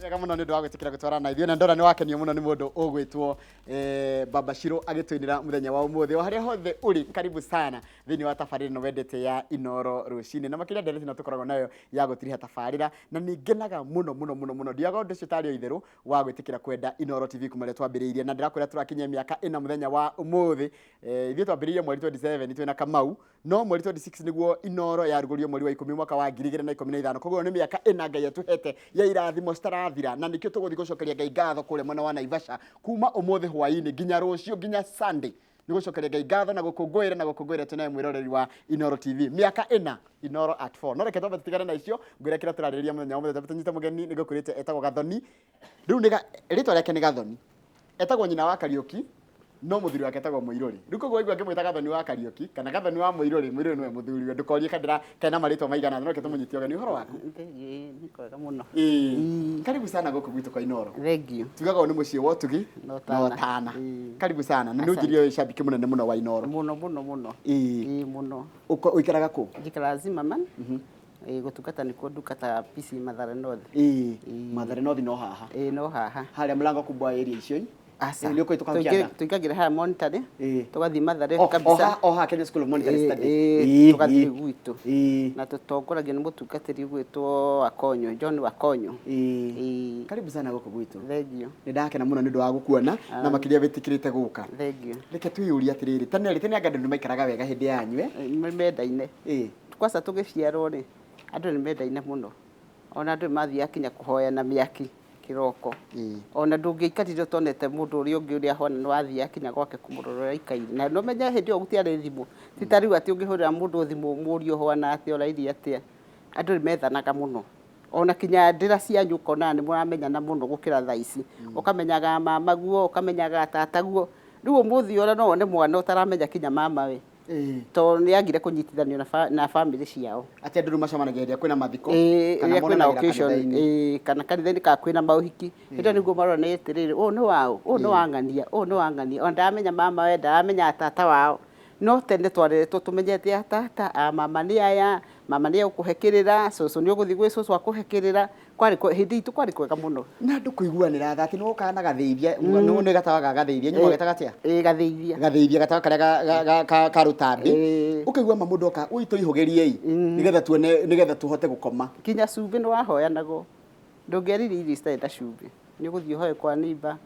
Wega mũno nĩ ũndũ wa gwĩtĩkĩra gũtwarana na ithuĩ, na ndona nĩ wakenio mũno nĩ mũndũ ũgwĩtwo Baba Shiro agĩtũinĩra mũthenya wa ũmũthĩ. O harĩa hothe ũrĩ, karibu sana thĩinĩ wa tabarĩra ĩno wendete ya Inooro rũcinĩ, na makĩria ndereti ĩno tũkoragwo nayo ya gũtiriha tabarĩra, na nĩ ngenaga mũno mũno mũno mũno. Ndiaga ũndũ ũcio tarĩ o itherũ wa gwĩtĩkĩra kwenda Inooro TV kuma rĩrĩa twambĩrĩirie, na ndĩrakwĩra tũrakinyia mĩaka ĩna mũthenya wa ũmũthĩ. Ithuĩ twambĩrĩirie mweri 27 twĩna Kamau, no mweri 26 nĩguo Inooro yarugũrio mweri wa 10 mwaka wa 2015. Koguo nĩ mĩaka ĩna Ngai atũhete ya irathimo citarathira, na nĩkĩo tũgũthiĩ gũcokeria Ngai ngatho kũrĩa mwena wa Naivasha kuma ũmũthĩ hwaĩ-inĩ nginya rũciũ nginya Sunday. Nĩ gũcokeria Ngai ngatho na gũkũngũĩra na gũkũngũĩra twĩnaye mwĩroreri wa Inooro TV. Mĩaka ĩna Inooro at 4. No reke twambe tũtigane na icio, ngwĩre kĩrĩa tũrarĩrĩria mũthenya wa ũmũthĩ. Twambe tũnyite mũgeni, nĩ ngũkwĩrĩte etagwo Gathoni. Rĩu nĩ rĩtwa rĩake nĩ Gathoni. Etagwo nyina wa Kariũki, no mũthuri wake etagwo Mũirũrĩ. Rĩu koguo waigua ngĩmwĩta Gathoni wa Kariũki kana Gathoni wa Mũirũrĩ, Mũirũrĩ nĩwe mũthuriwe. Ndũkorie kana kena marĩtwa maigana, no reke tũmũnyite ũgeni. Ũhoro waku? Ĩĩ, nĩ kwega mũno. Ĩĩ. Karibu sana gũkũ gwitũ kwa Inooro. Thank you. Tugaga ũyũ nĩ mũciĩ wa ũtugi Na na ũtana. ũtana. Ĩĩ. Karibu sana. Na nĩ Asante. ũnjĩrire wĩ shabiki mũnene mũno wa Inooro. Mũno mũno mũno. Ĩĩ. Ĩĩ mũno. Ũikaraga kũ? Njikaraga Zimmerman. Ĩĩ, gũtungata nĩkuo ndungataga PC Mathare North. Ĩĩ. Mathare North no haha. Ĩĩ, no haha. Harĩa mlango kubwa area icio. Aca. Ĩĩ, nĩ ũkũhĩtũka hau kĩanda. Tũingagĩra haha Monetary. Ĩĩ. Tũgathiĩ Mathare O kabisa. o haha Kenya School of Monetary Ĩĩ, Studies. ĩĩ, Ĩĩ, tũgathiĩ ĩĩ. gwitũ. Ĩĩ. Na tũtongoragio nĩ mũtungatĩri ũgwĩtwo Wakonyo, John Wakonyo. Ĩĩ. Ĩĩ. Karibu sana gũkũ gwitũ. Thank you. Nĩ ndakena mũno nĩ ũndũ wa gũkuona na makĩria wĩtĩkĩrĩte gũka. Thank you. Reke twĩyũrie atĩrĩrĩ, tene rĩ, tene anga andũ nĩ maikaraga wega hĩndĩ yanyu eh? Nĩ mendaine. Ĩĩ. Kwanza tũgĩciarwo rĩ, andũ nĩ mendaine mũno. Ona andũ nĩ mathiaga kinya kũhoya na mĩaki kĩroko. Ona ndũngĩaikarire ũtonete mũndũ ũrĩa ũngĩ ũrĩa ahana nĩ wathiaga kinya gwake kũmũrora ũrĩa aikaire. Na nĩ ũmenye hĩndĩ ĩyo gũtiarĩ thimũ. Ti ta rĩu atĩ ũngĩhũrĩra mũndũ thimũ ũmũrie ũhana atĩa, ũrairie atĩa. Andũ nĩ methanaga mũno. Ona kinya ndĩra cianyu ũkonaga nĩ mũramenyana mũno gũkĩra thaa ici. Ũkamenyaga mamaguo, ũkamenyaga tataguo. Rĩu ũmũthĩ ona no wone mwana ũtaramenya kinya mamawe. Tondũ nĩ agire kũnyitithanio na bamĩrĩ ciao. Atĩ andũ rĩu macemanagia hĩndĩ ĩrĩa kwĩna mathiko, Ĩĩ, kana rĩrĩa kwĩna monanagĩra occasion, kanitha-inĩ. ĩĩ, kana kanitha-inĩ kana kwĩna maũhiki. Hĩndĩ ĩyo nĩguo marona atĩrĩrĩ, ũyũ nĩ waũ, ũyũ nĩ wa ng'ania, ũyũ nĩ wa ng'ania. Ona ndaramenya mamawe, ndaramenya tata wao. No tene twareretwo tũmenyete a tata, a mama nĩ aya, mama nĩ egũkũhe kĩrĩra, cũcũ nĩ ũgũthiĩ gwĩ cũcũ akũhe kĩrĩra. Kwarĩ kwe, hĩndĩ itũ kwarĩ kwega mũno. Na andũ kũiguanĩra tha atĩ nĩ wokaga na gathĩithia, nĩ gatawa ga gathĩithia, inyuĩ mwagetaga atĩa? Ĩĩ, gathĩithia. Gathĩithia, gatawa karĩa ka rũtambĩ. Ũkaigua ma mũndũ oka, ũi tũihũgĩriei, nĩgetha tuone, nĩgetha tũhote gũkoma. Nginya cumbĩ nĩ wahoyanagwo. Ndũngĩarire irio citarĩ na cumbĩ. Nĩ ũgũthiĩ ũhoe kwa neighbor,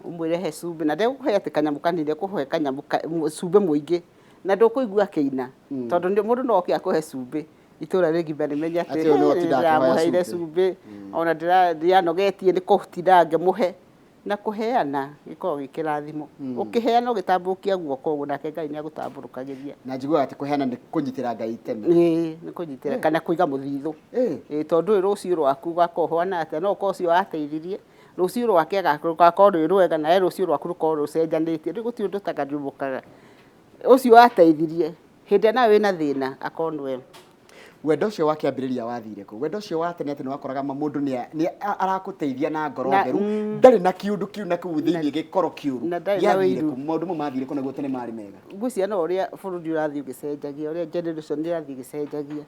ũmwĩre he cumbĩ, na ndegũkũhe atĩ kanyamũ kanini, ekũhe kanyamũ cumbĩ mũingĩ. Na ndũkũigua akĩina, tondũ mũndũ no oke akũhe cumbĩ. Itũra rĩgima rĩmenye atĩ Atĩ ũyũ nĩwe ũtindaga akĩhoya ndĩramũheire cumbĩ. cumbĩ, ona ndianogetie nĩ kũtinda ngĩmũhe. Na kũheana gĩkoragwo gĩ kĩrathimo. Ũkĩheana ũgĩtambũrũkia guoko ũguo nake Ngai nĩ agũtambũrũkagĩria. Na njiguaga atĩ kũheana nĩ kũnyitĩra Ngai itemi. Ĩĩ, nĩ kũnyitĩra kana kũiga mũthithũ. Ĩĩ, tondũ ndũĩ rũciũ rwaku rũgakorwo ũhana atĩa, no ũkorwo ũcio wateithirie, rũciũ rwake rũgakorwo rwĩ rwega nawe rũciũ rwaku rũkorwo rũcenjanĩtie. Rĩu gũtirĩ ũndũ ũtagarũrũkaga. Ũcio wateithirie, hĩndĩ ĩrĩa nawe wĩna thĩna akorwo nĩwe. Wendo ũcio wa kĩambĩrĩria wathire kũ? Wendo ũcio wa tene atĩ nĩ wakoraga ma mũndũ nĩ arakũteithia na ngoro theru, ndarĩ na kĩũndũ kĩu na kĩu thĩinĩ gĩkoro kĩũru. Na ndarĩ na Gĩathire ũiru. kũ? Maũndũ mau mathire kũ naguo tene marĩ mega? Ngwĩciria no ũrĩa bũrũri ũrathiĩ ũgĩcenjagia, ũrĩa generation ĩrathiĩ ĩgĩcenjagia.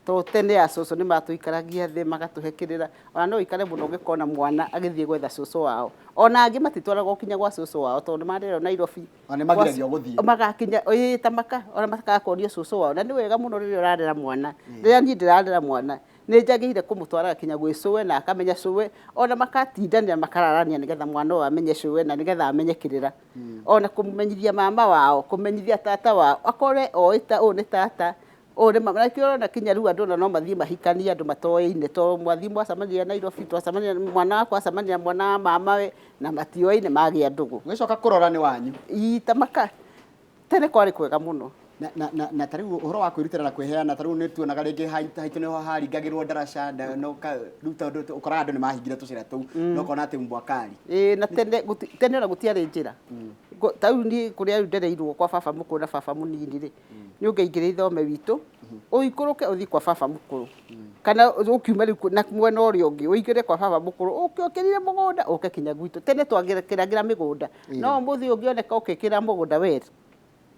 Tondũ tene a cũcũ nĩ matũikaragia thĩ magatũhe kĩrĩra, ona no ũikare mũno ũngĩkona mwana agĩthiĩ gwetha cũcũ wao. Ona angĩ matitwaragwo kinya gwa cũcũ wao tondũ nĩ marerwo Nairobi. Ona nĩ magiragio gũthiĩ. Magakinya, ĩĩ ta maka, ona makaaga kuonio cũcũ wao. Na nĩ wega mũno rĩrĩa ũrarera mwana. Rĩrĩa niĩ ndĩrarera mwana, nĩ njagĩrĩire kũmũtwaraga kinya gwĩ cũwe na akamenya cũwe, ona makatindanĩra makararania nĩgetha mwana ũyũ amenye cũwe na nĩgetha amenye kĩrĩra. Ona kũmenyithia mama wao, kũmenyithia tata wao, akore oĩ ta ũyũ nĩ tata, Ũyũ nĩ mama, na nĩkĩo ũrona kinya rĩu andũ ona no mathiĩ mahikanie andũ matoĩine, tondũ mwathiĩ mwacemania Nairobi, twacemania, mwana wakwa acemania na mwana wa mamawe na matioaine magĩa ndũgũ. Ũgĩcoka kũrora nĩ wanyu. Ii ta maka, tene kwarĩ kwega mũno. Na ta rĩu ũhoro wa kwĩrutĩra na kwĩheana, ta rĩu nĩ tuonaga rĩngĩ haitũ nĩho haringagĩrwo ndaraca, na rĩu tondũ ũkoraga andũ nĩ mahingire tũcĩra tũu, na ũkona atĩ mwakari. Ĩĩ na tene, tene ona gũtiarĩ njĩra. Ta rĩu niĩ kũrĩa rĩu ndereirwo kwa baba mũkũrũ na baba mũnini rĩ, nĩ ũngĩaingĩrire thome witũ, ũikũrũke ũthiĩ kwa baba mũkũrũ, kana ũkiume rĩu na mwena ũrĩa ũngĩ, ũingĩre kwa baba mũkũrũ, ũke ũkĩrire mũgũnda, ũke kinya gwitũ. Tene twakĩragĩra mĩgũnda, no ũmũthĩ ũngĩoneka ũgĩkĩra mũgũnda we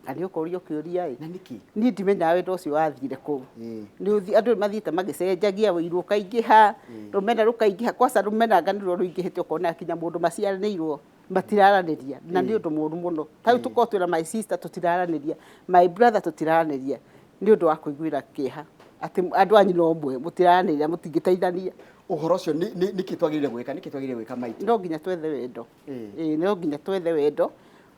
Na nĩ ũkũrio kĩũria ĩ. Na nĩkĩ? Niĩ ndimenyaga wendo ũcio wathire kũ. Ĩĩ. Nĩ ũthi andũ mathiĩte magĩcenjagia, ũiru ũkaingĩha, rũmena rũkaingĩha, kwaca rũmena anga nĩruo rũingĩhĩte ũkona nginya mũndũ maciaranĩirwo matiraranĩria, na nĩ ũndũ mũru mũno. Ta rĩu tũkorwo twĩna my sister tũtiraranĩria, my brother tũtiraranĩria, nĩ ũndũ wa kũiguĩra kĩeha atĩ andũ a nyina ũmwe mũtiraranĩria, mũtingĩteithania. Ũhoro ũcio nĩkĩ twagĩrĩire gwĩka? Nĩkĩ twagĩrĩire gwĩka maitũ? No nginya twethe wendo. Ĩĩ, no nginya twethe wendo.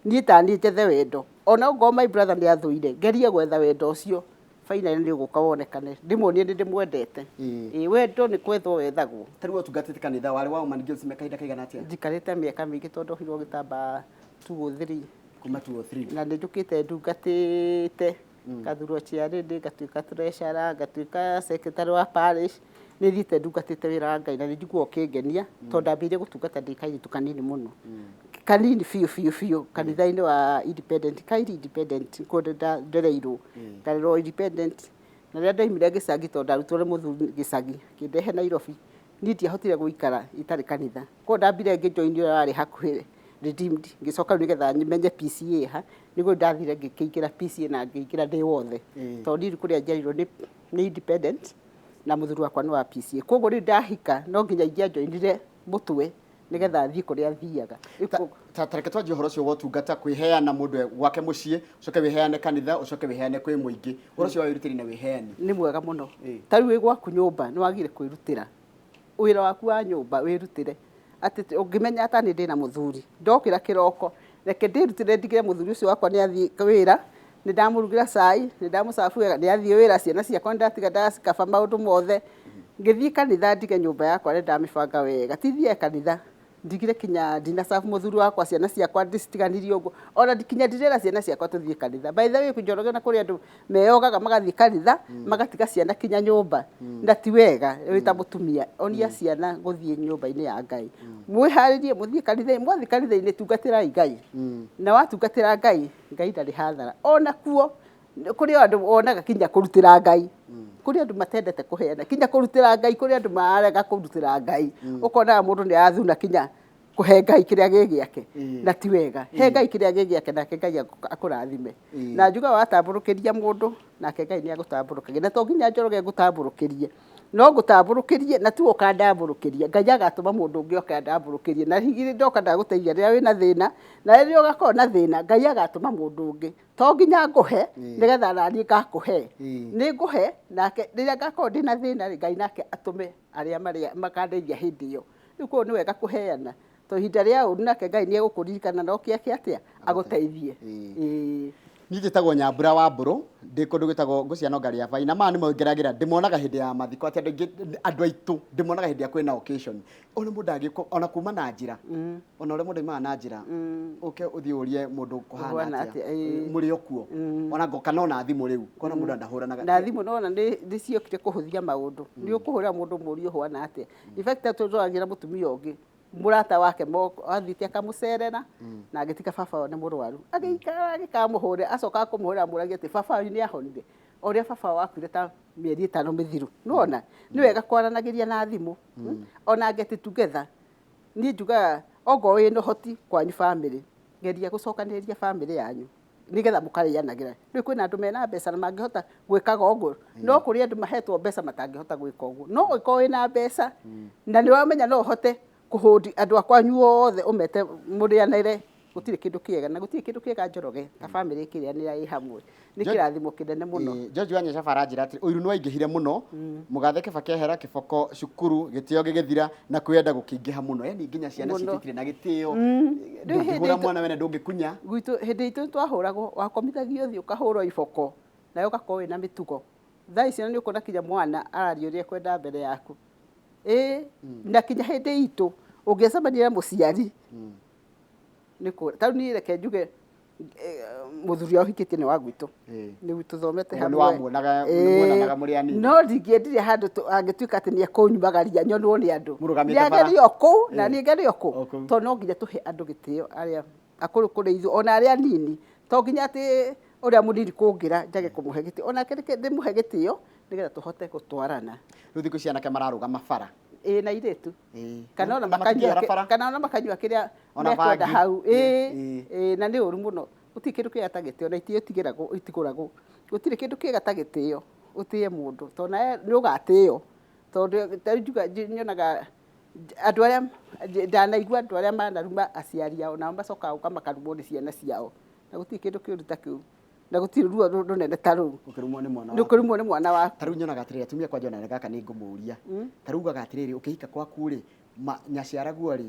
Niĩ ta niĩ njethe wendo. Ona okorwo my brother nĩ athũire, ngerie gwetha wendo ũcio. Finally nĩ ũgũka wonekane. Ndĩmuonie nĩ ndĩmwendete. Ĩĩ, wendo nĩ kwethwo wethagwo. Ta rĩu ũtungatĩte kanitha warĩ wa Woman Guilds kahinda kaigana atĩa? Njikarĩte mĩaka mĩingĩ tondũ ndohirwo gĩtambaa 203. Kuma 203. Na nĩ njũkĩte ndungatĩte, ngathurwo chairlady, ngatuĩka treasurer, ngatuĩka secretary wa parish. Nĩ thiĩte ndungatĩte wĩra wa Ngai na nĩ njiguaga ũkĩngenia tondũ ndambĩrĩirie gũtungata ndĩ kairĩtu kanini mũno. Kanini biũ biũ biũ kanitha-inĩ wa Independent, Kairi Independent nĩkuo ndereirwo. Ngarerwo Independent na rĩrĩa ndaumire gĩcagi tondũ ndarutirwo nĩ mũthuri gĩcagi akĩndehe Nairobi, niĩ ndiahotire gũikara itarĩ kanitha. Koguo ndambire ngĩ join ũrĩa warĩ hakuhĩ Redeemed, ngĩcoka rĩu nĩgetha menye PCEA ha, nĩguo ndathire ngĩkĩingĩra PCEA na ngĩingĩra ndĩ wothe. Tondũ niĩ kũrĩa njiarĩirwo nĩ Independent na mũthuri wakwa nĩ wa PCEA. Koguo rĩu ndahika no nginya ingĩanjoinire mũtwe nĩgetha thiĩ kũrĩa thiaga. Ta reke twanjie ũhoro ũcio wa ũtungata, kwĩheana mũndũ gwake mũciĩ, ũcoke wĩheane kanitha, ũcoke wĩheane kwĩ mũingĩ. Ũhoro ũcio wa wĩrutĩri na wĩheani. Nĩ mwega mũno. Ta rĩu wĩ gwaku nyũmba nĩ wagĩrĩire kwĩrutĩra. Wĩra waku wa nyũmba wĩrutĩre. Atĩ ũngĩmenya ta nĩ ndĩna mũthuri, ndokĩra kĩroko, reke ndĩrutĩre ndigĩre mũthuri ũcio wakwa nĩ athiĩ wĩra, nĩ ndamũrugĩra cai, nĩ ndamũcabu wega, nĩ athiĩ wĩra, ciana ciakwa nĩ ndatiga ndacikaba maũndũ mothe. Ngĩthiĩ kanitha ndige nyũmba yakwa nĩ ndamĩbanga wega, ti thiage kanitha, ndigire kinya ndinacabu mũthuri wakwa, ciana ciakwa ndicitiganirie ũguo, ona kinya ndirera ciana ciakwa tũthiĩ kanitha. By the way, Njoroge na kũrĩ andũ meyogaga magathiĩ kanitha, magatiga ciana kinya nyũmba, na ti wega wĩ ta mũtumia, onia ciana gũthiĩ nyũmba-inĩ ya Ngai. Mwĩharĩrie mũthiĩ kanitha-inĩ, mwathiĩ kanitha-inĩ tungatĩrai Ngai. Na watungatĩra Ngai, Ngai ndarĩ hathara. Ona kuo, kũrĩ andũ wonaga kinya kũrutĩra Ngai. Kũrĩ andũ matendete kũheana, kinya kũrutĩra Ngai, kũrĩ andũ marega kũrutĩra Ngai. Ũkonaga mũndũ nĩ arathuna kinya kũhe Ngai kĩrĩa gĩ gĩake. Na ti wega. He Ngai kĩrĩa gĩ gĩake nake Ngai akũrathime. Na njugaga watambũrũkĩria mũndũ, nake Ngai nĩ agũtambũrũkagia. Na to nginya Njoroge ngũtambũrũkĩrie. No ngũtambũrũkĩrie na tiwe ũkandambũrũkĩria. Ngai agatũma mũndũ ũngĩ oke andambũrũkĩrie. Na hihi ndoka ndagũteithia rĩrĩa wĩna thĩna, na rĩrĩa ũgakorwo na thĩna, Ngai agatũma mũndũ ũngĩ. To nginya ngũhe, nĩgetha naniĩ ngakũhe. Nĩ ngũhe, nake rĩrĩa ngakorwo ndĩna thĩna rĩ, Ngai nake atũme arĩa marĩa makandeithia hĩndĩ ĩyo. Rĩu koguo nĩ wega kũheana. To ihinda rĩa ũru nake Ngai nĩ egũkũririkana na oke eke atĩa? Agũteithie. Niĩ njĩtagwo Nyambura wa Mbũrũ, ndĩ kũndũ gwĩtagwo Ngũciano Ngarĩ ya Bai, na maya nĩmo ngeragĩra, ndĩmonaga hĩndĩ ya mathiko, atĩ andũ aingĩ, andũ aitũ ndĩmonaga hĩndĩ ĩrĩa kwĩna occasion. Ona mũndũ angĩũka, ona kuma na njĩra, ona ũrĩa mũndũ aumaga na njĩra, ũke ũthiĩ ũrie mũndũ kũhana Kũhana atĩa, atĩa, ĩĩ. Mũrĩ o kuo. Ona ngoka no na thimũ rĩu, kona mũndũ ndahũranaga. Na thimũ nona nĩ ciokire kũhũthia maũndũ. Nĩ ũkũhũrĩra mũndũ mũrie ũhana atĩa. In fact, tũragĩra mũtumia ũngĩ, mũrata wake moko, athiĩte akamũcerera, na agĩtiga baba wao nĩ mũrwaru. Agĩikara agĩkamũhũrĩra, acoka kũmũhũrĩra amũragia atĩ baba wanyu nĩ ahonire. O ũrĩa baba wao akuire ta mĩeri 5 mĩthiru. Nĩwona? Nĩ wega kwaranagĩria na thimũ. Ona get together. Niĩ njugaga ongorwo wĩna ũhoti kwanyu family, geria gũcokanĩrĩria family yanyu nĩgetha mũkarĩanagĩra. Rĩu kwĩna andũ mena mbeca na mangĩhota gwĩkaga ũguo, no kũrĩ andũ mahetwo mbeca matangĩhota gwĩka ũguo. No ũngĩkorwo wĩna mbeca na nĩ ũramenya no ũhote kũhũndi andũ a kwanyu othe ũmete mũrĩanĩre, gũtirĩ kĩndũ kĩega, na gũtirĩ kĩndũ kĩega Njoroge ta family ĩkĩrĩanĩra ĩ hamwe. Nĩ kĩrathimo kĩnene mũno. George wa Nyacaba aranjĩra atĩrĩ, ũiru nĩ waingĩhire mũno, mũgathe Kĩbakĩ ehera kĩboko cukuru, gĩtĩo gĩgĩthira na kwĩyenda gũkĩingĩha mũno. Yaani nginya ciana citũ itirĩ na gĩtĩo, ndũngĩhũra mwana wene ndũngĩkunya. Gwitũ hĩndĩ itũ twahũragwo, wakomithagio thĩ ũkahũrwo iboko, nawe ũgakorwo wĩna mĩtugo. Thaa ici nĩ ũkuona kinya mwana araria ũrĩa ekwenda mbere yaku. Na kinya hĩndĩ itũ ũngĩcemania na mũciari, nĩ kũ-, ta rĩu niĩ reke njuge, mũthuri ũrĩa ũhikĩtie nĩ wa gwitũ. Nĩ tũthomete Ũguo nĩ hamwe. wamuonaga, nĩ muonanaga mũrĩ anini. No ndingĩendire handũ angĩtuĩka atĩ nĩ ekũnyumagaria nyonwo nĩ andũ. Mũrũgamĩte Nĩ bara. agerie o kũu, na niĩ ngerie o kũu. O kũu. Tondũ no nginya tũhe andũ gĩtĩo arĩa akũrũ kũrĩ ithuĩ, ona arĩa anini. To nginya atĩ ũrĩa mũnini kũngĩra njage kũmũhe gĩtĩo. Onake reke ndĩmũhe gĩtĩo nĩgetha tũhote gũtwarana. Rĩu thikũ ici anake mararũgama bara. Ĩĩ, na airĩtu. Kana ona Na matingĩehera makanyua bara. kana ona makanyua kĩrĩa Ona mekwenda bangi. hau. Ĩĩ, na nĩ ũru mũno. Gũtirĩ kĩndũ kĩega ta gĩtĩo, na itĩo itigĩragwo, itigũragwo. Gũtirĩ kĩndũ kĩega ta gĩtĩo, ũtĩe mũndũ, tondũ nawe nĩ ũgatĩo. Tondũ ta rĩu njuga nyonaga andũ arĩa, ndanaigua andũ arĩa manaruma aciari ao, nao macokaga gũka makarumwo nĩ ciana ciao. Na gũtirĩ kĩndũ kĩũru ta kĩu, na gũtirĩ ruo rũnene ta rũu. Ũkĩrumwo nĩ mwana waku. Ũkĩrumwo nĩ mwana waku. Ta rĩu nyonaga atĩrĩrĩ, atumia kwanja ona gaka nĩ ngũmũria. Ta rĩu ugaga atĩrĩrĩ, ũkĩhika kwaku rĩ, nyaciaraguo rĩ,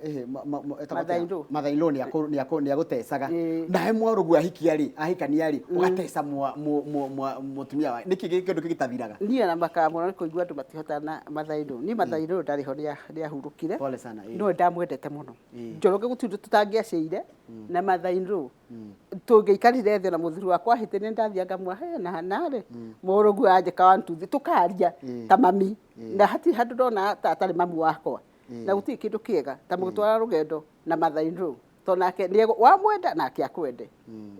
etagwo atĩa? Mother-in-law. Mother-in-law nĩ agũtecaga. Ĩĩ. Nawe mwarũguo ahikia rĩ, ahikania rĩ, ũgateca mũtumia wake. Nĩkĩ kĩndũ kĩu gĩtathiraga? Niĩ ona makaga mũno nĩ kũigua andũ matihotana na mother-in-law. Niĩ mother-in-law ndarĩ ho nĩahurũkire. Pole sana, ĩĩ. No ndamwendete mũno. Ĩĩ. Njoroge gũtirĩ ũndũ tũtangĩaceire na mother-in-law. Tũngĩikarire thĩ na mũthuri wakwa ahĩtĩrie nĩ ndathiaga ngamwĩra, he na narĩ mũrũguo anjĩka one two three, tũkaria ta mami. Na hatirĩ handũ ndona ta atarĩ mami wakwa. Na gũtirĩ kĩndũ kĩega ta mũgĩtwara rũgendo na mother-in-law. Tondũ nake wamwenda nake akwende.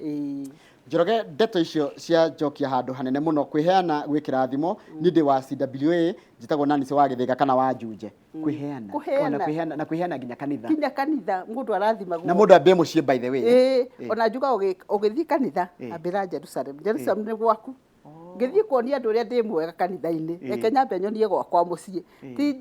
Ĩĩ. Njoroge, ndeto icio cia njokia handũ hanene mũno, kwĩheana gwĩ kĩrathimo. Niĩ ndĩ wa CWA, njĩtagwo Nancy wa Gĩthĩga kana wa Njunje. Kwĩheana. Kũheana. Ona kwĩheana, na kwĩheana nginya kanitha. Nginya kanitha mũndũ arathimagwo. Na mũndũ ambie mũciĩ, by the way. Ĩĩ, ona njuga ũgĩthiĩ kanitha, ambĩra Jerusalem. Jerusalem nĩ gwaku. Ngĩthiĩ kuonia andũ ũrĩa ndĩ mwega kanitha-inĩ, reke nyambe nyonie gwakwa mũciĩ. Ti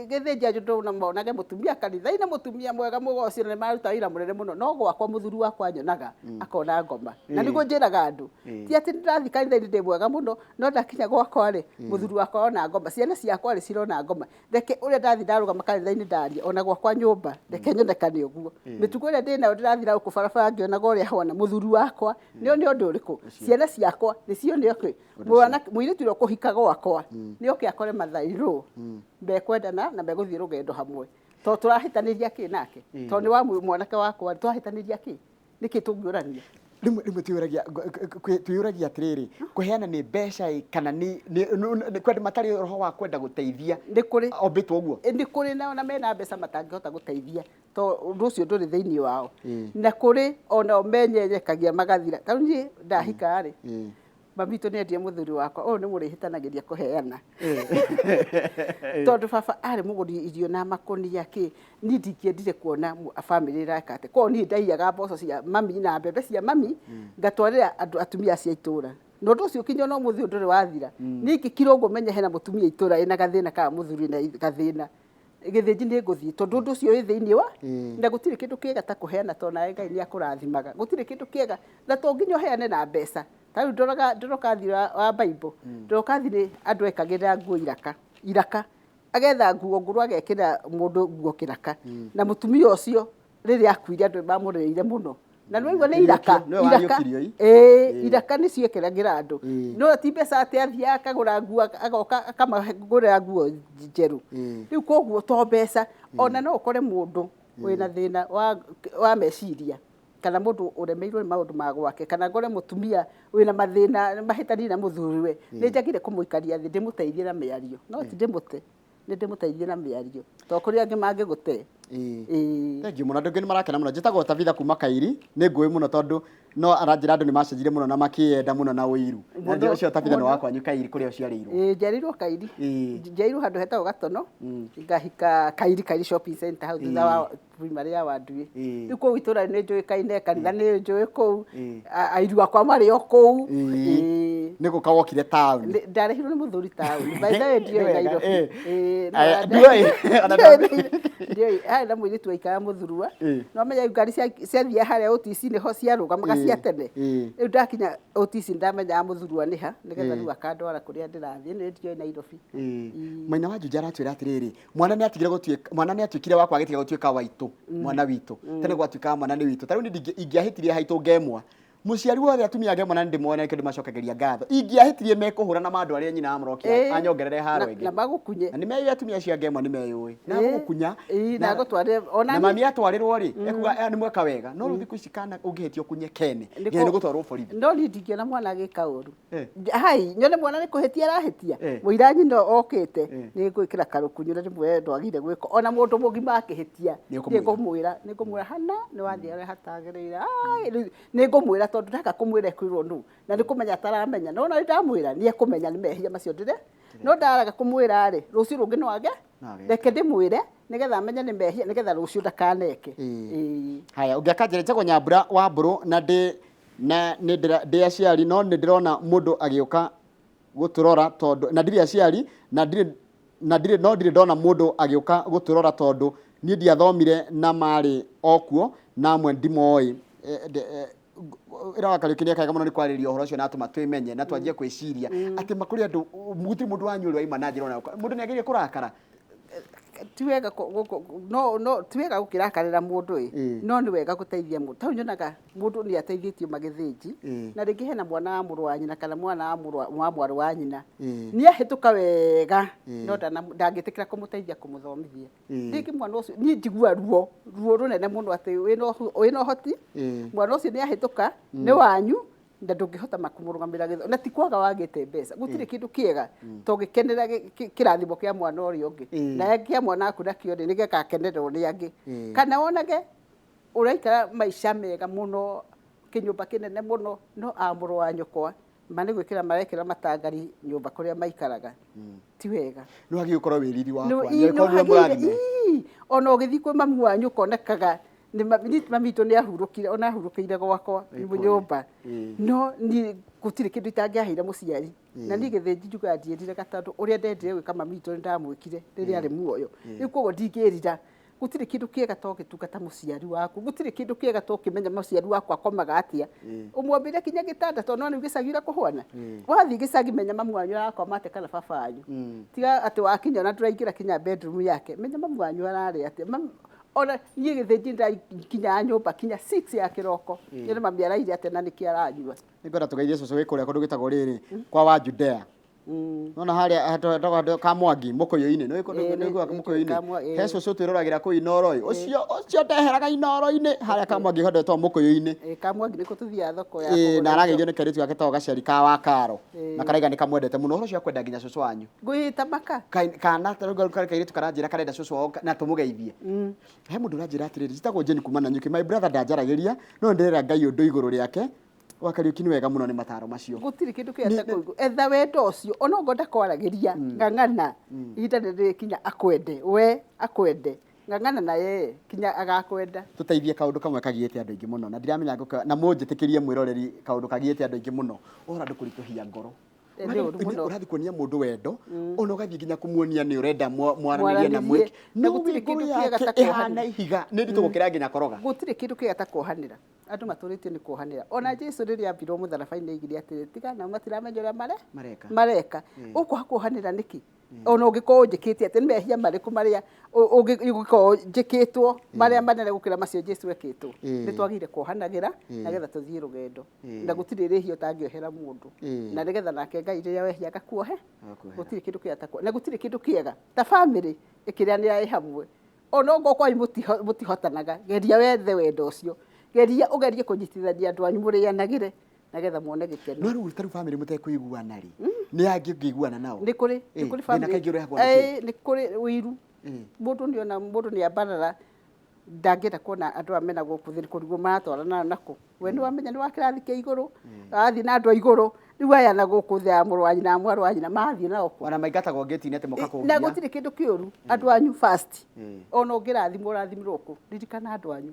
gĩthĩnji andũ na monage mũtumia kanitha-inĩ, mũtumia mwega mũgoci, na nĩ maruta wĩra mũnene mũno, no gwakwa mũthuri wakwa nyonaga akona ngoma. Na nĩguo njĩraga andũ, ti atĩ ndĩrathiĩ kanitha-inĩ ndĩ mwega mũno, no ndakinya gwakwa rĩ, mũthuri wakwa ona ngoma, ciana ciakwa rĩ cirona ngoma. Reke ũrĩa ndathiĩ ndarũgama kanitha-inĩ ndaria, ona gwakwa nyũmba reke nyonekane ũguo. Mĩtugo ĩrĩa ndĩ nayo ndĩrathiĩ na gũkũ barabara ngĩonaga ũrĩa hwana mũthuri wakwa, nĩ one ũndũ ũrĩkũ, ciana ciakwa nĩcione ũkĩ, mwana mũirĩtu ũrĩa ũkũhika gwakwa nĩ oke akore mother-in-law mekwendana na megũthiĩ rũgendo hamwe. Tondũ tũrahĩtanĩria kĩ nake? Tondũ nĩ wa mwanake wakwa, twahĩtanĩria kĩ? Nĩkĩ tũngĩũrania? Rĩmwe twĩyũragia atĩrĩrĩ, kũheana nĩ mbeca ĩ, kana nĩ kwenda matarĩ roho wa kwenda gũteithia? Nĩ kũrĩ. Ombĩtwo ũguo. Nĩ kũrĩ nao na mena mbeca matangĩhota gũteithia, to ũndũ ũcio ndũrĩ thĩinĩ wao. Na kũrĩ onao menyenyekagia magathira. Ta rĩu niĩ ndahika rĩ, mami witũ nĩ endire mũthuri wakwa, ũyũ nĩ mũrĩhĩtanagĩria kũheana. Tondũ baba arĩ mũgũri irio na makũnia kĩ, niĩ ndingĩendire kuona bamĩrĩ ĩreka atĩ. Koguo niĩ ndaiyaga mboco cia mami na mbembe cia mami, ngatwarĩra andũ atumia acio a itũũra. Na ũndũ ũcio kinya ona ũmũthĩ ũyũ ndũrĩ wathira. Niĩ ingĩkira ũguo menye hena mũtumia itũũra ĩna gathĩna kana mũthuri ena gathĩna, gĩthĩnji nĩ ngũthiĩ, tondũ ũndũ ũcio wĩ thĩinĩ wa, na gũtirĩ kĩndũ kĩega ta kũheana, tondũ nawe Ngai nĩ akũrathimaga. Gũtirĩ kĩndũ kĩega, na to nginya ũheane na mbeca. Ta rĩu ndoraga Ndorokathi wa Bible, Ndorokathi nĩ andũ ekagĩrĩra nguo iraka, iraka. Agetha nguo ngũrũ agekĩra mũndũ nguo kĩraka. Na mũtumia ũcio rĩrĩa akuire andũ mamũrĩrĩire mũno. Na nĩ waigua nĩ iraka, Nĩwe iraka. wariũkirio ĩ? Ĩĩ, iraka nĩcio ekĩragĩra andũ. No ti mbeca atĩ athiaga akagũra nguo agoka akamagũrĩra nguo njerũ. Rĩu koguo to mbeca, ona no ũkore mũndũ wĩna thĩna wa meciria, kana mũndũ ũremeirwo nĩ maũndũ ma gwake, kana ngore mũtumia wĩna mathĩna mahĩtanie na mũthuriwe, nĩ njagĩrĩire kũmũikaria thĩ ndĩmũteithie na mĩario, no ti ndĩmũte, nĩ ndĩmũteithie na mĩario, tondũ kũrĩ angĩ mangĩgũte. Ĩĩ. Thank you mũno, andũ aingĩ nĩ marakena mũno. Njĩtagwo Tabitha kuma Kairi, nĩ ngũĩ mũno tondũ no aranjĩra andũ nĩ macenjirie mũno na makĩyenda mũno na ũiru. Na Mũno, ũcio Tabitha nĩ mũno. wa kwanyu Kairi kũrĩa ũciarĩirwo. Ĩĩ, njiarĩirwo Kairi. Njiarĩirwo handũ hetagwo Gatono, ngahika Kairi, Kairi Shopping Center hau thutha wa primary ya Wanduĩ. Rĩu kũu itũũra nĩ njũĩkaine, kanitha nĩ njũĩ kũu, airu akwa marĩ o kũu. Ĩĩ. Nĩ gũka wokire taũni. Ndarehirwo nĩ mũthuri taũni. By the way, ndiũĩ Nĩ wega, Nairobi. Ĩĩ, no Aya, ndiũĩ, ona ndiũĩ. Harĩ na mũirĩtu waikaraga Mũthurua. No menya ngari ciathiaga harĩa OTC nĩho ciarũgamaga cia tene. Rĩu ndakinya OTC ndamenyaga Mũthurua nĩ ha, nĩgetha rĩu akandwara kũrĩa ndĩrathiĩ, nĩ ndiũĩ Nairobi. Maina wa Juja aratwĩra atĩrĩrĩ, mwana nĩ atigire gũtuĩka, mwana nĩ atuĩkire wakwa agĩtiga gũtuĩka waitũ, mwana witũ. Tene gwatuĩkaga mwana nĩ witũ. Ta rĩu niĩ ingĩahĩtirie haitũ ngemwa, mũciari wothe atumia ngemwa na nĩndĩmone nĩkĩo ndĩmacokagĩria ngatho. Ingĩahĩtirie mekũhũra na mandũ arĩa nyina amũrokia anyongerere haro Na ĩngĩ. magũkunye. Na nĩ meyũĩ atumia acio a ngemwa nĩ meyũĩ. Na magũkunya. Na agũtwarĩre ona Na mami atwarĩrwo rĩ, ekuga nĩ mweka wega. No rĩu thikũ ici kana ũngĩhĩtia ũkunye kene, nginya nĩ gũtwarwo borithi. No niĩ ndingĩona mwana agĩka ũru. Hai, nyone mwana nĩ kũhĩtia arahĩtia, mũira nyina okĩte, nĩ ngwĩkĩra karũkunyu na ndĩmwĩre ndwagĩrĩire gwĩka. Ona mũndũ mũgima akĩhĩtia, Nĩ nĩ ũkũmwĩra. ngũmwĩra, nĩ ngũmwĩra hana nĩ wathiĩ harĩa hatagĩrĩire. Ai, rĩu nĩ ngũmwĩra tondũ ndaka kũmwĩra ekwĩrwo nũ, na nĩ kũmenya ataramenya. No ona ndamwĩra nĩ ekũmenya nĩ mehia macio ndĩre. No ndaraga kũmwĩra rĩ, rũciũ rũngĩ no age. No age. Reke ndĩmwĩre nĩgetha amenye nĩ mehia, nĩgetha rũciũ ndakaneke. Ĩĩ. Haya, ũngĩ akanjĩra njagwo Nyambura wa Mbũrũ na ndĩ Na nĩ ndĩ aciari, no nĩ ndĩrona mũndũ agĩũka gũtũrora tondũ na ndirĩ aciari na ndirĩ na ndirĩ no ndirĩ ndona mũndũ agĩũka gũtũrora tondũ niĩ ndiathomire na marĩ o kuo na amwe ndimoĩ. Ĩra wa Kariũki nĩ ekega mũno nĩ kwarĩrĩria ũhoro ũcio na atũma twĩmenye na twanjie kwĩciria atĩ ma kũrĩ andũ, gũtirĩ mũndũ wanyu ũrĩ waima na njĩra ona mũndũ nĩ agĩrĩire kũrakara. Ti wega no ti wega gũkĩrakarĩra mũndũ ĩ, no nĩ wega gũteithia mũndũ. Tau nyonaga mũndũ nĩ ateithĩtio Magĩthĩnji, na rĩngĩ hena mwana wa mũrũ wa nyina kana mwana wa mũrũ wa mwarĩ wa nyina, nĩ ahĩtũka wega, no ndangĩtĩkĩra kũmũteithia kũmũthomithia. Rĩngĩ mwana ũcio, niĩ njigua ruo ruo rũnene mũno atĩ wĩna ũhoti, mwana ũcio nĩ ahĩtũka, nĩ wanyu, na ndũngĩhota kũmũrũgamĩrĩra gĩthomo, na ti kwaga wagĩte mbeca. Gũtirĩ kĩndũ kĩega to gĩkenera kĩrathimo kĩa mwana ũrĩa ũngĩ, na kĩa mwana waku nakĩo rĩ, nĩgĩgakenererwo nĩ angĩ. Kana wonage ũraikara maica mega mũno, kĩnyũmba kĩnene mũno, no a mũrũ wa nyũkwa ma nĩ gwĩkĩra marekĩra matangari nyũmba kũrĩa maikaraga. Ti wega. Nĩ wagĩrĩirwo gũkorwo wĩ riri wakwa. Nĩ wagĩrĩirwo mũrathime. Ona ũgĩthiĩ kwĩ mami wanyu ũkonekaga nĩ mami witũ nĩ ahurũkire, ona ahurũkĩire gwakwa nyũmba, no niĩ gũtirĩ kĩndũ itangĩaheire mũciari. Na niĩ Gĩthĩnji njugaga ndiĩriraga, tondũ ũrĩa ndendire gwĩka mami witũ nĩ ndamwĩkire rĩrĩa arĩ muoyo. Rĩu koguo ndingĩrira. Gũtirĩ kĩndũ kĩega to ũgĩtungata mũciari waku, gũtirĩ kĩndũ kĩega to ũkĩmenya mũciari waku akomaga atĩa, ũmwambĩre kinya gĩtanda, tondũ no rĩu gĩcagi ũrĩa kũhuana. Wathiĩ gĩcagi, menya mamu wanyu arakoma atĩa kana baba wanyu. Tiga atĩ wakinya ona ndũraingĩra kinya bedroom yake, menya mamu wanyu ararĩa atĩa. Ona niĩ Gĩthĩnji ndakinyaga nyũmba kinya 6 ya kĩroko, nyone mami araire atĩa na nĩkĩ aranyua. Nĩngwenda tũgeithie cũcũ wĩ kũrĩa kũndũ gwĩtagwo rĩrĩ kwa wa Judea. Nona harĩa hetagwo Kamwangi Mũkũyũ-inĩ, nĩ ũiguaga Mũkũyũ-inĩ? He cũcũ twĩroragĩra kũu Inooro-ĩ, ũcio ũcio ndeheraga Inooro-inĩ harĩa Kamwangi handũ hetagwo Mũkũyũ-inĩ. Kamwangi nĩkuo tũthiaga thoko ya na kũgũra arageithio nĩ kairĩtu gake getagwo Gaceri ka Wakaro, na karaiga nĩ kamwendete mũno. Ũhoro ũcio wa kwenda nginya cũcũ wanyu. Ngũĩta maka. Kana kairĩtu karanjĩra karenda cũcũ wao na tũmũgeithie. He mũndũ ũranjĩra atĩrĩrĩ, njĩtagwo Jane kuma Nanyuki, my brother ndanjaragĩria, no nĩndĩrera Ngai ũndũ igũrũ rĩake. Wa Kariũki nĩ wega mũno nĩ mataro macio. Gũtirĩ kĩndũ kĩega ta kũigua. Etha wendo ũcio, ona okorwo ndakwaragĩria, ng'ang'ana, ihinda nĩ rĩrĩkinya akwende, we akwende, ng'ang'ana na ye kinya agakwenda. Tũteithie kaũndũ kamwe kagiĩte andũ aingĩ mũno, na ndiramenya ngũka, na mũnjĩtĩkĩrie mwĩroreri, kaũndũ kagiĩte andũ aingĩ mũno, ũhoro andũ kũritũhia ngoro. Nĩ ũru mũno. Ũrathiĩ kuonia mũndũ wendo, ona ũgathiĩ nginya kũmuonia nĩ ũrenda mwaranĩrie na Mwaranĩrie. mwĩke. Na No gũtirĩ ngoro kĩndũ kĩega yake ta ĩhana kuohanĩra. ihiga, nĩ nditũ gũkĩra nginya koroga. Gũtirĩ kĩndũ kĩega ta kuohanĩra. Andũ matũrĩtio nĩ kuohanĩra. Ona Jesu rĩrĩa ambirwo mũtharaba-inĩ aigire atĩrĩ, tiga nao matiramenya ũrĩa mareka. Mareka. Ũkwaga kuohanĩra nĩkĩ? Ona ũngĩkorwo ũnjĩkĩte atĩ nĩ mehia marĩkũ marĩa ũngĩkorwo njĩkĩtwo marĩa manene gũkĩra macio Jesu ekĩtwo. Nĩ twagĩrĩire kuohanagĩra nĩgetha tũthiĩ rũgendo. Na gũtirĩ rĩhia ũtangĩohera mũndũ. Na nĩgetha nake Ngai rĩrĩa wehia agakuohe. Agakuohera. Gũtirĩ kĩndũ kĩega ta na gũtirĩ kĩndũ kĩega ta famĩlĩ ĩkĩrĩanĩra ĩ hamwe. Ona okorwo kwanyu mũtihotanaga, geria wethe wendo ũcio. Geria ũgerie kũnyitithania andũ anyu mũrĩanagĩre nĩgetha muone gĩkeno. No rĩu ta rĩu famĩlĩ mũtekũiguana rĩ, nĩ angĩ ũngĩiguana nao? Nĩ kũrĩ, nĩ kũrĩ Thĩna famĩlĩ. kaingĩ ũrehagwo nĩ kĩ? Nĩ kũrĩ ũiru. Mũndũ nĩ ona mũndũ nĩ ambarara, ndangĩenda kuona andũ aya mena gũkũ thĩ kũrigwo maratwarana nakũ. We nĩ wamenya nĩ wa kĩrathi kĩa igũrũ, arathiĩ na andũ a igũrũ, rĩu aya na gũkũ thĩ ya mũrũ wa nyina na mwarĩ wa nyina marathiĩ nao kũ? Ona maingatagwo ngĩti-inĩ atĩ moka Na kũngia. gũtirĩ kĩndũ kĩũru, andũ anyu first. Ona ũngĩrathimwo ũrathimirwo kũ, ririkana andũ anyu.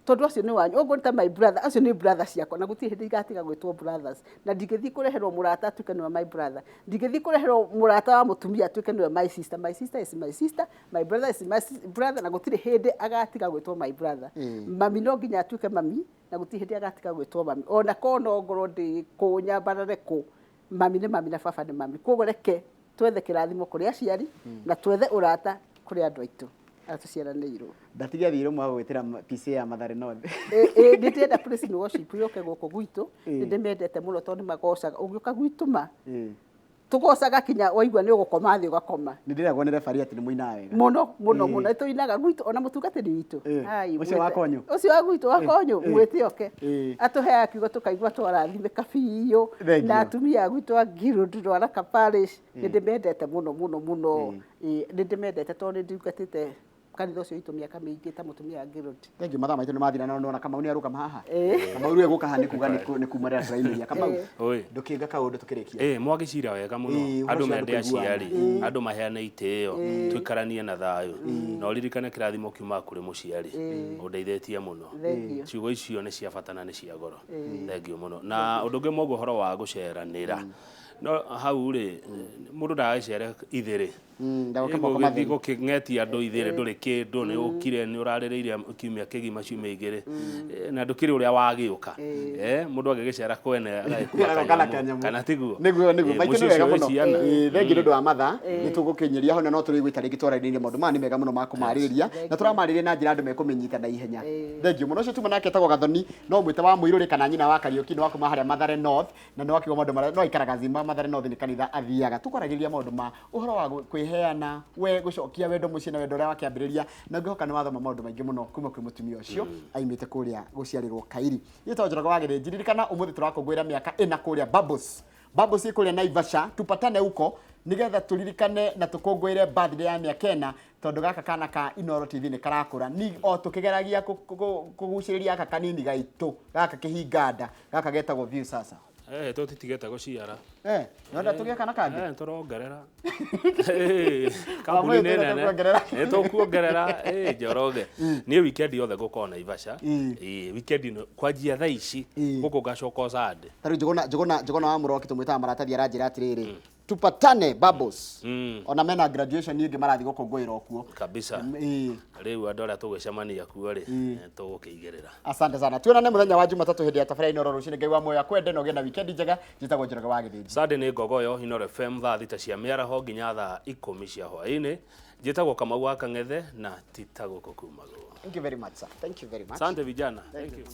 Tondũ acio nĩ wanyu, ũguo nĩ ta my brother, acio nĩ brother ciakwa, na gũtirĩ hĩndĩ igatiga gwĩtwo brothers. Na ndingĩthiĩ kũreherwo mũrata atuĩke nĩwe my brother. Ndingĩthiĩ kũreherwo mũrata wa mũtumia atuĩke nĩwe my sister. My sister is my sister, my brother is my brother, na gũtirĩ hĩndĩ agatiga gwĩtwo my brother. Mami no nginya atuĩke mami, na gũtirĩ hĩndĩ agatiga gwĩtwo mami. Ona korwo no ngorwo ndĩ kũ nyambarare kũ, mami nĩ mami na baba nĩ mami. Koguo reke twethe kĩrathimo kũrĩ aciari na twethe ũrata kũrĩ andũ aitũ arĩa tũciaranĩirwo. Ndatigia thirũ mwaga gwĩtĩra PC ya Mathare North. Nĩ ndĩrenda praise and worship yũke gũkũ gwitũ, nĩ ndĩmendete mũno tondũ nĩ magocaga. Ũngĩũka gwitũ ma, tũgocaga kinya waigua nĩ ũgũkoma thĩ ũgakoma. Nĩ ndĩragwo nĩ referee atĩ nĩ mũinaga wega. Mũno mũno mũno, nĩtũinaga gwitũ ona mũtungatĩri witũ. Ai, Ũcio wa Konyũ? Ũcio wa gwitũ wa Konyũ, mwĩte oke. Atũheaga kiugo tũkaigua twarathimĩka biũ. Thank Na you. atumia a gwitũ a Guild Rwaraka Parish, nĩ ndĩmendete mũno mũno mũno. Nĩ ndĩmendete tondũ nĩ ndungatĩte Kanitha ũcio witũ mĩaka mĩingĩ ta mũtumia wa Gerald. Thank you. Mathaa maitũ nĩ mathira na nona Kamau nĩ arũgama haha. Ĩĩ. Kamau rĩu egũka haha nĩ kuga nĩ kuma rĩrĩa tũraimĩria. Kamau, Oi. ndũkĩnga kaũndũ tũkĩrĩkia. Ĩ mwagĩcira wega mũno. Ĩĩ, ũhoro Andũ ũcio mende andũ kũiguana. aciari, andũ maheane itĩo, tũikaranie na thayũ, na ũririkane kĩrathimo kiumaga kũrĩ mũciari. Ũndeithĩtie mũno. Thank you. Ciugo icio nĩ cia bata na nĩ cia goro. Thank you mũno. Na ũndũ ũngĩ mwoguo ũhoro wa gũceranĩra, no hau rĩ, mũndũ ndagagĩcere ithĩrĩ. Ndagoka moko gũgĩthiĩ matheri. gũkĩng'etia andũ ithĩrĩ, ndũrĩ kĩndũ, nĩ ũkire, nĩ ũrarĩrĩire kiumia kĩgima, ciumia igĩrĩ. Na ndũkĩrĩ ũrĩa wagĩũka. Mũndũ angĩgĩcera kwene agagĩkua Agoka na kanyamũ, kanyamũ. kana tiguo? Nĩguo maitũ Mũciĩ nĩ wega ũcio wĩ mũno. ciana. Ĩĩ, thengiũ nĩ ũndũ wa mathaa nĩ tũgũkĩnyĩria hau na no tũrĩgwĩta rĩngĩ twaranĩrie maũndũ maya nĩ mega mũno ma kũmarĩrĩria na tũramarĩrĩria na njĩra andũ mekũmĩnyita na ihenya. Thengiũ mũno. Ũcio tuma nake etagwo Gathoni, no mwĩte wa Mũirũrĩ kana nyina wa Kariũki, nĩ wa kuma harĩa Mathare North, na nĩ wakiuga maũndũ marĩa no aikaraga Zima. Mathare North nĩ kanitha athiaga. Tũkwaragĩrĩria maũndũ ma ũhoro wa kwĩheana, we gũcokia wendo mũciĩ na wendo ũrĩa wakĩambĩrĩria, na ngĩhoka nĩ wathoma maũndũ maingĩ mũno kuma kwĩ mũtumia ũcio aimĩte kũrĩa gũciarĩrwo Kairi. Gĩtagwo Njoroge wa Gĩthĩnji. Ririkana ũmũthĩ tũrakũngũĩra mĩaka 4 kũrĩa Bubbles. Bubbles ĩ kũrĩa Naivasha, tupatane huko nigetha tũririkane na tũkũngũĩre birthday ya mĩaka 4, tondũ gaka kana ka Inooro TV nĩ karakũra, ni o tũkĩgeragia kũgucĩrĩria gaka kanini gaitũ gaka kĩhinganda gaka getagwo View Sasa. Tũtitigĩte gũciara. Nonda tũgĩe kana kangĩ? Tũrongerera. Kambuni nĩ Wamũĩ nene. tũkuongerera. Nĩ tũkuongerera. Njoroge. Niĩ weekend yothe ngũkorwo Naivasha. Weekend ĩno kwanjia thaa ici gũkũ ngacoka o Sunday. Ta rĩu Njũgũna wa Mũroki tũmwĩtaga maratathi aranjĩra atĩrĩrĩ, tupatane Bubbles. Ona mena graduation ĩngĩ marathiĩ gũkũngũĩra o kuo. Kabisa. Rĩu andũ arĩa tũgũcemania kuo rĩ, tũgũkĩigĩrĩra. Asante sana. Tuonane mũthenya wa Jumatatũ hĩndĩ ya tabarĩra Inooro rũcinĩ. Ngai wa muoyo akwende na ũgĩe na weekend njega. Njĩtagwo Njoroge wa Gĩthĩnji. Sunday nĩ Ngogoyo Inooro FM thaa 6 cia mĩaraho nginya thaa 10 cia hwaĩ-inĩ. Njĩtagwo Kamau wa Kang'ethe na ti ta gũkũ kumagwo. Thank you very much, sir. Thank you very much. Asante vijana. Thank you.